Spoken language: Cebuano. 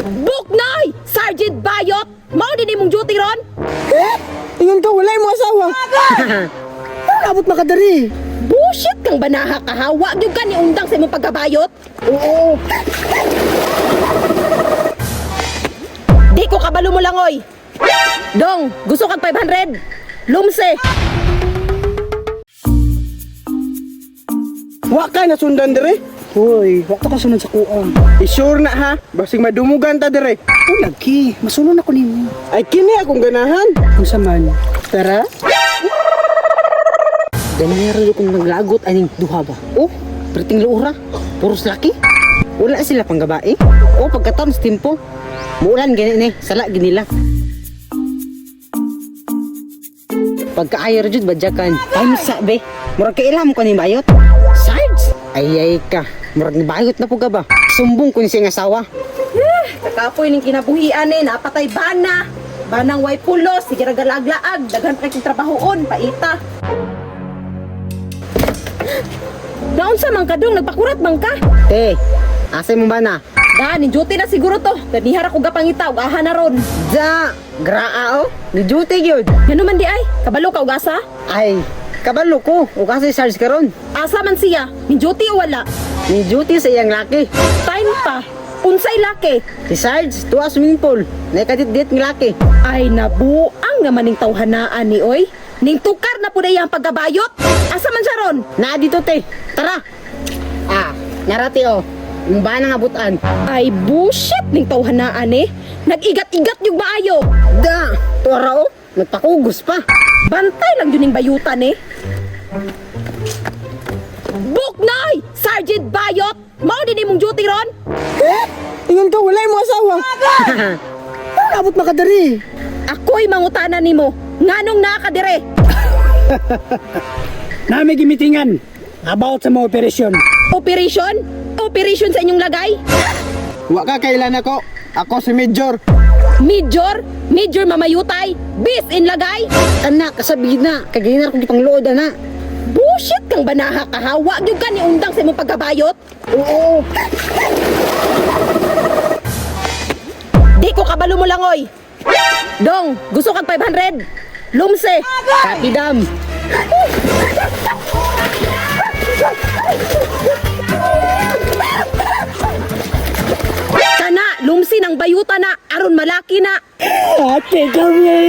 Buknoy! Sergeant Bayot! Mao din imong duty ron? Eh? Ingon ka, wala mo asawa. Ano abot makadari? Bullshit kang banaha ka ha. Wa gyud ka ni undang sa imong pagkabayot. Oo. Di ko kabalo mo langoy. Dong, gusto kag 500. Lumse. Wa ka nasundan dire. Hoy, wa ka kasunod sa kuang. I-sure na ha. Basig madumugan ta dire. Oh, lagi. Masunod ako nimo. Ay kini akong ganahan. Unsa man? Tara. Ganyan rin kung naglagot aning duha ba? Oh, perting luura. Puros laki. Wala sila pang gabae. Oh, pagkataon sa timpo. Muulan gani ni, sala ginila. Pagkaayo ra jud badyakan. Ay misa be. Murag kailam ko ni bayot. Sarge. Ay ay ka. Murag ni bayot na po ka ba? Sumbong ko ni siyang asawa. Kakapoy ning kinabuhian eh, napatay bana. Banang way pulos, sige ra galaglaag, daghan pa kay trabahoon, paita. Naunsa man ka dong, nagpakurat man ka? Te, asa mo ba na? Da, ni duty na siguro to. Ganihara ko gapangita og aha na ron. Da, graa oh. Ni duty gyud. Ngano man di ay? Kabalo ka og asa? Ay, kabalo ko. O kasi Sarge karon. Asa man siya? Ni duty o wala? Ni duty sa iyang laki. Time pa. Unsay laki? Si Sarge, tuwa swimming pool. Naikadit-dit ng laki. Ay nabuang naman ning tawhanaan ni oy. Ning tukar na pud ang pagkabayot. Asa man siya ron? Naa dito te. Tara. Ah, narati oh. Yung ba nga butan? Ay bullshit ning tawhanaan eh. Nag-igat-igat yung maayo. Da, tuwa ra oh. Nagpakugos pa. Bantay lang yun ning bayutan eh. Buknoy! Sergeant Bayot! Mao din imong duty ron? Eh? Ingon ka, wala mo asawa. Ano abot makadari? Ako'y mangutana nimo. Nganong naa ka dire? Nami gimitingan about sa mga operasyon. Operation? Operation sa inyong lagay? Wa ka kailan ako. Ako si Major. Major? Major mamayutay? Bis in lagay? Kana, kasabi na. Kagayinar kong ipangluod ana. Bullshit kang banaha ka ha. Wa gyud ka ni undang sa imong pagkabayot. Oo. Di ko kabalo mo langoy. Dong, gusto kag 500. Lumse. Copy dam. Kana, lumsi ng bayuta na aron malaki na. Ate kami.